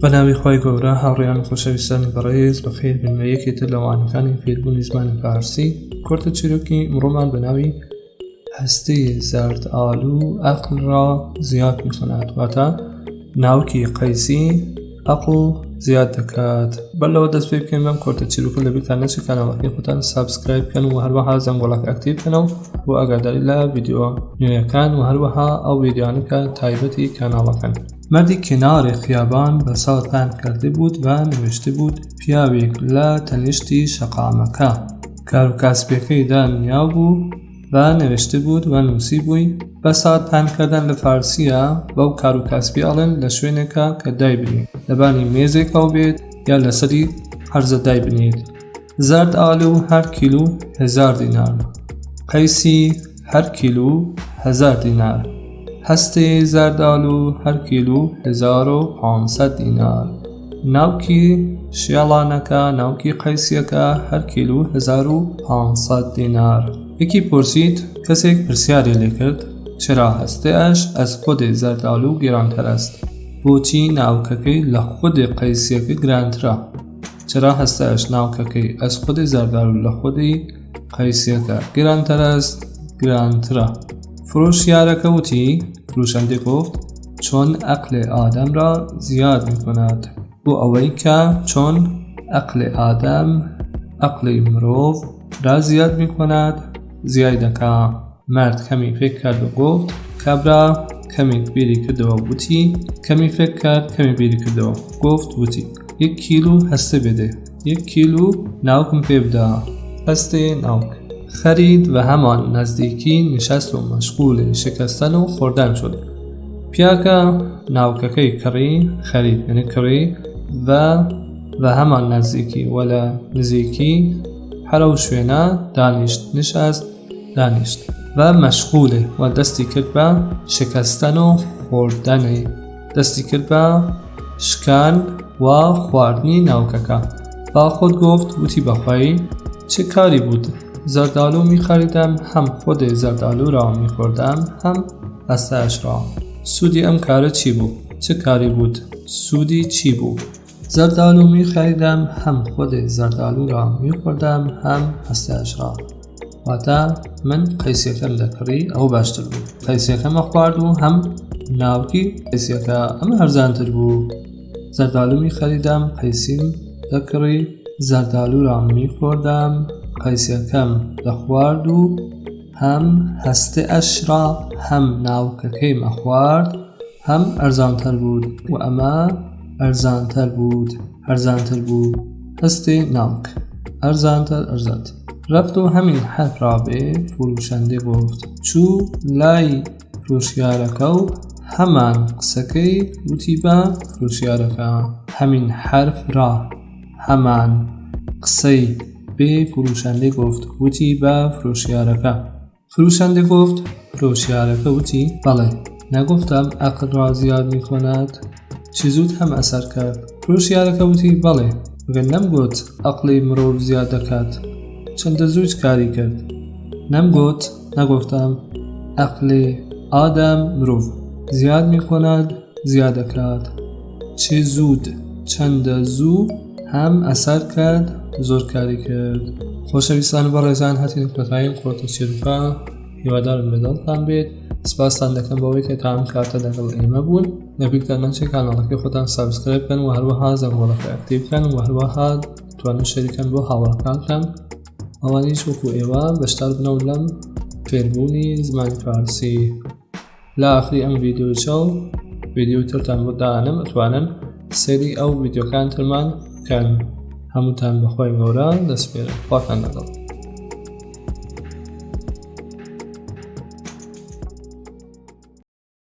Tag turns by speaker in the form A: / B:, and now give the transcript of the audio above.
A: بە ناوی خوای گەورە هاوڕێیان و خۆشەویستانی بەڕێز بەخێر بن بە یەکێ تر لە وانەکانی فێربوونی زمانی فارسی کورتە چیرۆکی ئمڕۆمان بە ناوی هەستی زرد آلو عقل را زیاد میکند واتە ناوکی قەیسی عقل زیاد دەکات بەر لەوە دەست پێ بکەین بەم کورتە چیرۆکە لەبیرتان نەچێت کاناڵەکەی خۆتان subscribe بکەن و هەروەها زەنگۆڵەکە active بکەنەوە بۆ ئاگاداری لە ڤیدیۆ نوێیەکان و هەروەها ئەو ڤیدیۆانە کە تایبەتی کاناڵەکەن. مردی کنار خیابان بساط پهن کرده بود و نوشته بود پیاوێک لە تەنیشتی شەقامەکە کار و کاسبیەکەی دانیابوو و نوشته بود و نووسیبووی بەسات پهنکردن لە فارسیە بەو کار و کاسبی ئەڵێن لە شوێنێکە کە دایبنێ لەبانی مێزێکەوە بێت یا لەسەری هەرزە دایبنێت زرد آلو هەر کیلو هزار دینار قەیسی هەر کیلو هزار دینار هەستێ زەردآلو هەر کیلو 1500 دینار ناوکی شێڵانەکە ناوکی قەیسیەکە هەر کیلو 1500 دینار یەکی پرسید کەسێک پرسیاری لێکرد چرا هەستێش از خود زردآلو گرانتر است بۆچی ناوکەکەی لە خودی قەیسیەکە گرانترە چرا هەستەش ناوکەکەی از خودی زردآلو لە خودی قەیسیەکە گرانتر است گرانترە فرۆشیارەکە وتی فروشنده گفت چون عقل آدم را زیاد میکند بۆ ئەوەی کە چۆن عقل آدم عقلی مرۆڤ را زیاد میکند زیای دەکا مرد کەمی فکر کرد و گفت کابرا کەمێک بیری کردەوە وتی کەمی فکر کرد کەمی بیری کردەوە گفت وتی یەک کیلو هەستە بدە یەک کیلو ناوکم پێ بدە هەستێ ناوک خرید و هەمان نزدیکی نشست و مشغول شکستن و خوردن شد پیاکە ناوکەکەی کڕی خرید یعنی کڕی و و هەمان نزدیکی و لە نزیکی هەر ئەو شوێنە دانیشت نشست دانیشت و مشغوله و دەستی کرد بە شکستن و خوردنی دەستی کرد بە شکان و خواردنی ناوکەکە با خود گفت وتی بەخوای چه کاری بود زردآلو میخریدم هم خود زردآلو را میخوردم هم هەستەش را سوودی ئەم کارە چی بوو چه کاری بود سوودی چی بوو زردآلو میخریدم هم خود زردآلو را میخوردم هم هەستەش را واتە من قەیسیەکەم دەکڕی ئەو باشتر بوو قەیسیەکەمە خوارد و هەم ناوکی قەیسیەکە ئەمە هەرزانتر بوو زەردالومی خەریدام قەیسیم دەکڕی زەردالورام میخۆردام قەیسیەکەم دەخوارد و هەم هەستێ ئەشرا هەم ناوکەکەیم ئەخوارد هەم ئەرزانتر بود و ئەمە ئەرزانتر بود هەرزانتر بوو هەستێ ناوک ئەرزانتر ئەرزانتر رفت و همین حرف را به فروشنده گفت چوو لای فرۆشیارەکە و هەمان قسەکەی وتی بە فرۆشیارەکە همین حرف را هەمان قسەی به فروشنده گفت وتی بە فرۆشیارەکە فروشنده گفت فرۆشیارەکە وتی بەڵێ نەگفتم عقل را زیاد میکند چه زود هم اثر کرد فرۆشیارەکە وتی بەڵێ مەگەر نەمگوت عەقڵی مرۆڤ زیاد دەکات چەندە زوویش کاری کرد نەمگوت نەگفتم عەقڵی ئادەم مرۆڤ زیاد میکند زیاد دەکات چه زود چەندە زوو هم اثر کرد زۆر کاری کرد خۆشەویستان و بەڕێزان هاتین کۆتایی کۆتە چیرۆکە هیوادارم لەگەڵتان بێت سپاستان دەکەم بەوەی کە تا ئەم کاتە لەگەڵ ئێمە بوون لەبیرتان نەچێت کاناڵەکەی خۆتان subscribe بکەن و هەروەها زەنگۆڵەکە active بکەن و هەروەها توانن share ی کەن بۆ هاوڕەکانتان ئەوانیش وەکو ئێوە بەشدار بنەوە لەم فێربوونی زمانی فارسی لە ئاخری ئەم ڤیدیۆ چەو ڤیدیۆ ترتان بۆ دانم ئەتوانن سەیری ئەو ڤیدیۆکان ترمان بکەن هەمووتان بەخوای گەورە دەسپێرم خواتان لەگەڵ.